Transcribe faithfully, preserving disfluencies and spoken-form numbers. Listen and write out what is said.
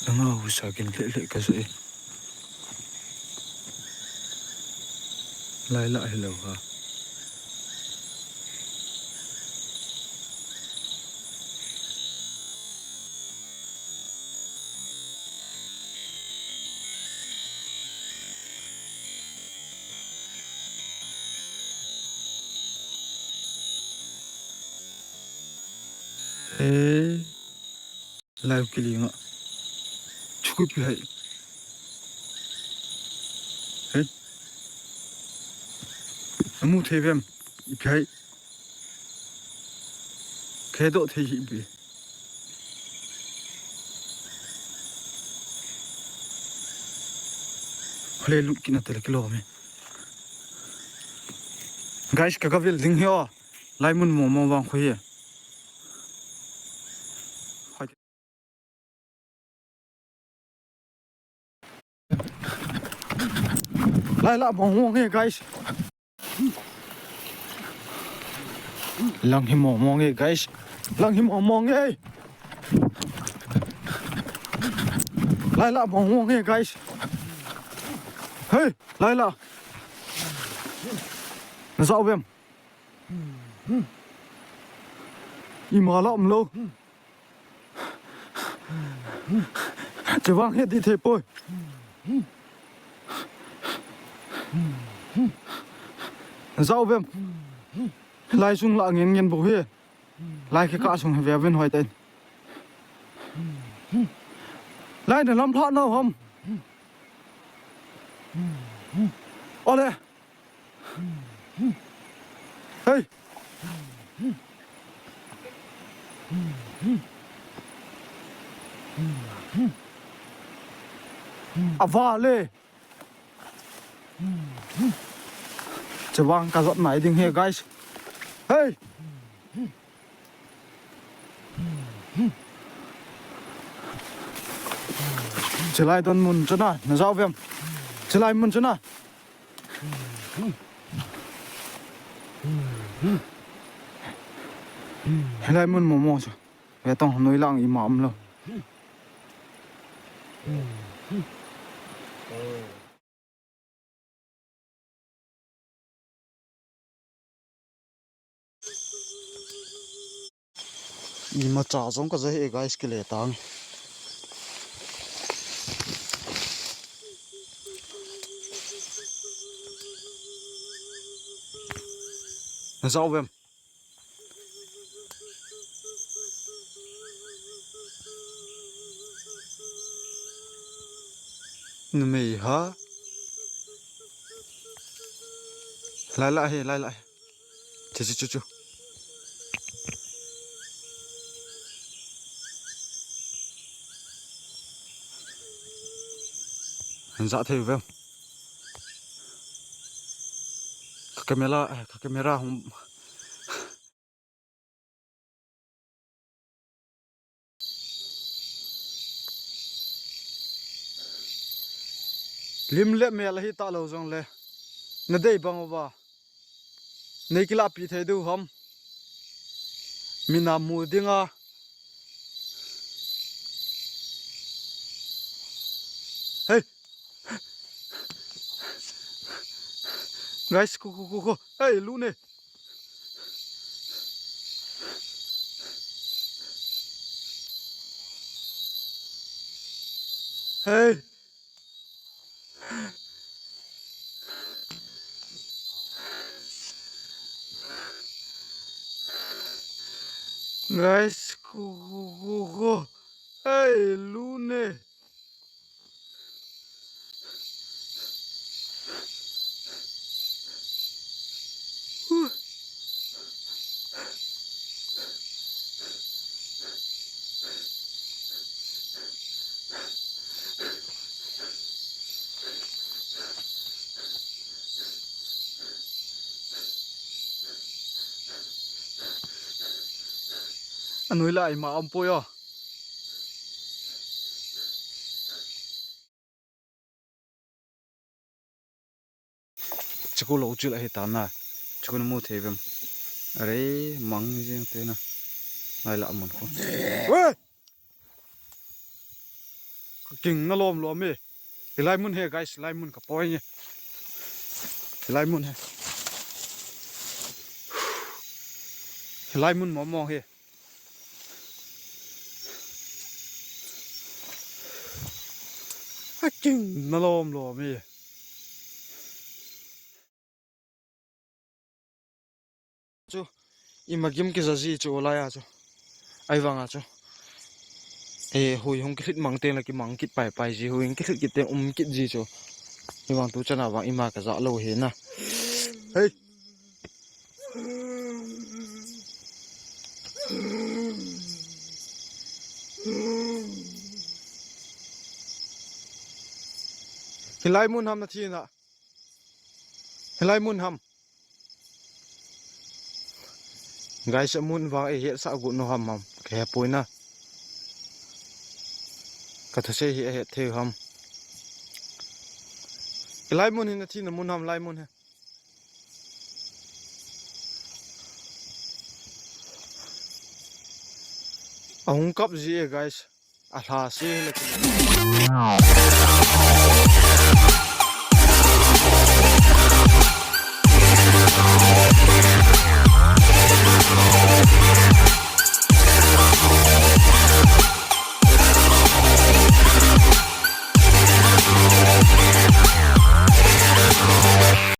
Nga husa kin le le ka se. Lai la hello ha. Hey. Lai kilinga. Chuku pi hai. Hey. Amu thei vem. Ipi hai. Khe do thei hi bi. Hole lu kina tele kilo me. Guys, ka ka vil ding hi o. Lai mun mo mo vang khu hi. Lai la mong mong e, guys. Lang hi mong mong e, guys. Lang hi mong mong e. Lai la mong mong e, guys. Hey, lai la. Na zau vem. Ima la um lo. Chevang he di thei poi. Zau vem. Lai sung la ngen ngen bo he. Lai ke ka sung he ve vin hoi ten. Lai na lam pha nau ham. Ole. Hey. Ava le. Chevang ka zot nai ding he, guys. Hey. Chilai don mun chana, na zau vem. Chilai mun chana. Helai mun mo mo sa. Ve tong noi lang ima um lo. Ima cha jong ka ja he, guys, kile tang. Na zau vem. Numei ha. Lai la he, lai la he. Chu, chu, chu, chu. An ja thei vem. Ka camera, eh, ka camera hung. Lim le mel ahi ta lo jong le. Na dei bang uva. Nei kila pi thei du ham. Mina mu dinga. Hey. Guys, ko, ko, ko, ko. Hey, lu ne. Hey. Guys, ko, ko, ko, ko. Hey, lu ne. Anoi lai ma um poi o. Chiku lo chil ahi ta na. Chiku na mu thei vem. Are mang jeng te na. Lai la mun ko. We! King na lom lom e. Hilai mun hi guys, hilai mun ka poi nge. Hilai mun hi. Hilai mun mong mong hi. A king na lom lom e. Chu, ima gim kija ji chu lai a chu. Ahivang a chu. E, hui hung kilhit mang teng le kimang kit pai pai ji, hui hung kilhit kit teng um kit ji chu. Ahivang tu chan a vang ima ka ja lou hi na. Hei. Hilai mun ham na thi na. Hilai mun ham. Guys, amun vang ei hetsah got nu ham ham. Ka hepoi na. Ka thusei hi ahet thei ham. Hilai mun hi na thi na mun ham, lai mun hi. Ahung kap ji e, guys. Alha se le.